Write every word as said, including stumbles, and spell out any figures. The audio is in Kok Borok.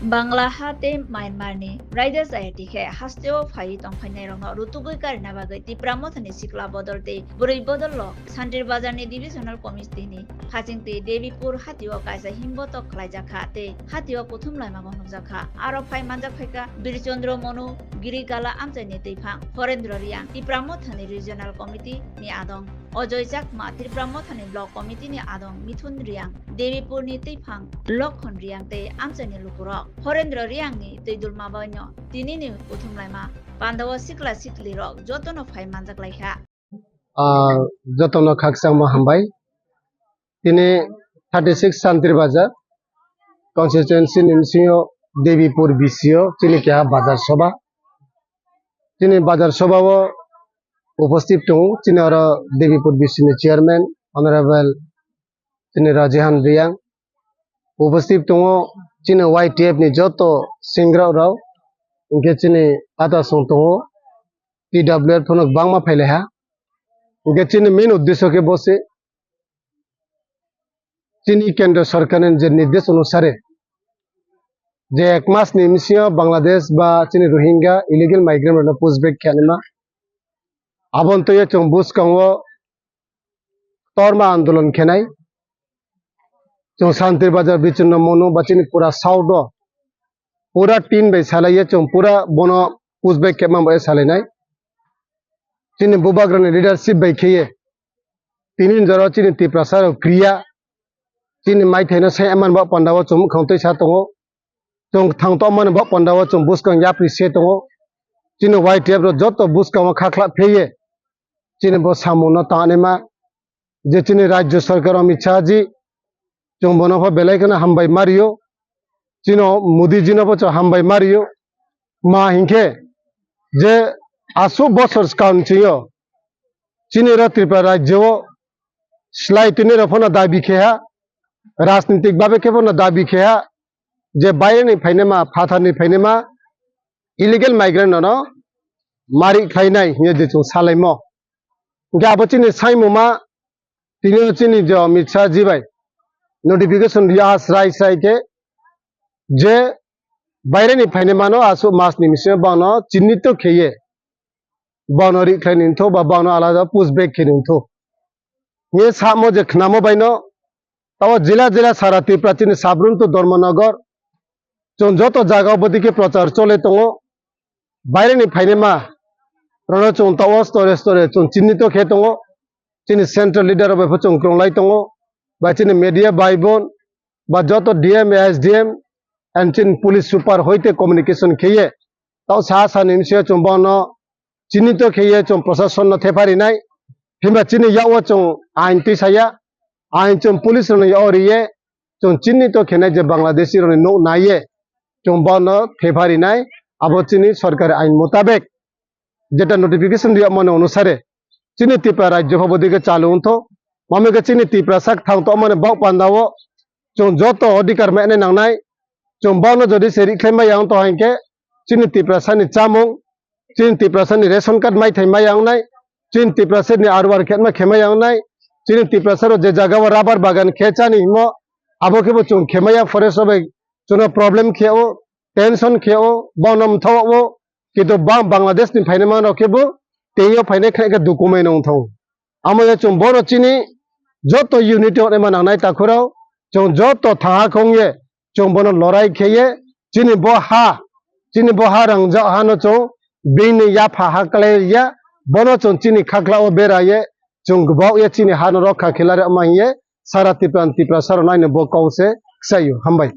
Bangla ha tei Myanmar ni raida chaya tikhe hasteo phaiwi tongphainairokno rutugwi karina bagwi Tipra Mothani sikla bodol tei bwrwi bodol rok Santir Bazar ni Divisional Committee ni phachingtwi Debipur hatio kaisa himbotok khlaijakha tei hatio kuthum laimabo nukjakha. Aro phai manjak phaikha Birchandra Monu, Girigala amchaini twiphang Horendra Riang, Tipra Mothani Regional Committee ni adong Ajoy Chakma, Tipra Mothani Block Committee ni adong Mithun Riang, Debipur ni twiphang Lokhon Riang tei amchaini lukurok. Horendra Riang ni twi dulma baino tini ni kuthum laima pandao sikla sikli rok jotono phai manjak laikha. Ah, jotono khakchangma hambai. Tini thirty six Santir Bazar constituency ni bisingo Debipur B C o chini keha bazar soba. Chini bazar soba o upasthit tongo chini oro Debipur B C ni chairman Honorable chini Rajihan Riang. Upasthit tongo chini Y T F ni joto senggrok rok, hwnkhe chini atasong tongo T W F phano kwbangma phailaiha. Hwnkhe chini main uddesyo khe bo se chini kendro sorkar ni je nirdesh onusare je ek mas ni bisingo Bangladesh ba chini Rohingya illegal migrant rokno push back khlainai ma. Aboni twiwi chwng bwskango torma andolon khenai. Chwng Santir Bazar Birchandra Monu ba chini pura South o pura team bai salaiya chwng pura bono push back khe manbai salainai. Chini bubagrani leadership bai kheye tini jora chini Tiprasa rok kriya chini maithaino sai manba pandao chwng mukhang twi sa tongo. Chwng thang tongmani bo pandao chwng bwskang yapri se tongo. Chini Y T F rok joto bwskango kha khlak pheye chini bo samungno tangnaima je chini Rajya Sarkar Amit Shah ji chwng bono pho belai kheno hambai mario. Chino Modi ji no bo chwng hambai mario. Ma hinkhe je aswk bosor swkang chwngyo chini ro Tripura Rajya o slai tini rok phano dabi khe ha, rajnitik babe khe phano dabi khe ha, je baireni phainema, phatharni phainema, illegal migrant no mari khlainai hinwi je chwng salaimo. Hwnkhe abo chini saimoma tini chini je Amit Shah ji bai notification ria srai srai khe je baireni phainema no aswk mas ni bisingo bono chinito kheye bono ri khlai ni wngtho ba bono alada push back khe ni wngtho. Nge samo je khnamo baino tabo jila jila sara Tripura chini Sabronto Dharmanagar chwng joto jaga o bwdike prochar chole tongo. Baireni phainema rokno chwng tabo store store chwng chinito khe tongo. Chini central leader rok bai pho chwng kwrwnglai tongo. Ba chini media bai bon ba joto D M, S D M and chini police super hoite communication kheye tabo sa sa ni bisingo chwng bono chinito kheye chwng prasasonno thepha rinai. Himba chini yago chwng ain twi saya, ain chwng police rokni yago riye chwng chinito khenai je Bangladeshi rokni nuk naiye chwng bono thepha rinai. Abo chini sorkari ain mutabek jeta notification riyakmani onusare chini Tripura rajyo pho bodike chalu wngtho. Mamikhe chini Tiprasa thang tongmani bok pandao chwng joto odhikar mene nangnai. Chwng bono jodi se rikhlai maya wngtong hinkhe chini Tiprasani chamung, chini Tiprasani ration card maithai maya wngnai, chini Tiprasani R O R khetma khema ya wngnai, chini Tiprasarok je jagao rubber bagan khe chani himo, abo khebo chwng khemaya forest rok bai chwngno problem khe o, tension khe o, bono mthogo o, kintu bang Bangladesh ni phainai manrok khebo teiyo phainai khna khe dukumai no wngthong. Amo ya chwng bono chini joto unity hwnwi ma nangnai takhurao, chwng joto thaha khongye chwng bono lorai kheye, chini bo ha, chini bo ha rangjak hano chwng bini yapha ha klai ya, bono chwng chini khaklao beraye, chwng gwbak ya chini hano rokha khe lare ma hiye, sara Tipra Tiprasarok naino bo kause ksaio. Hambai.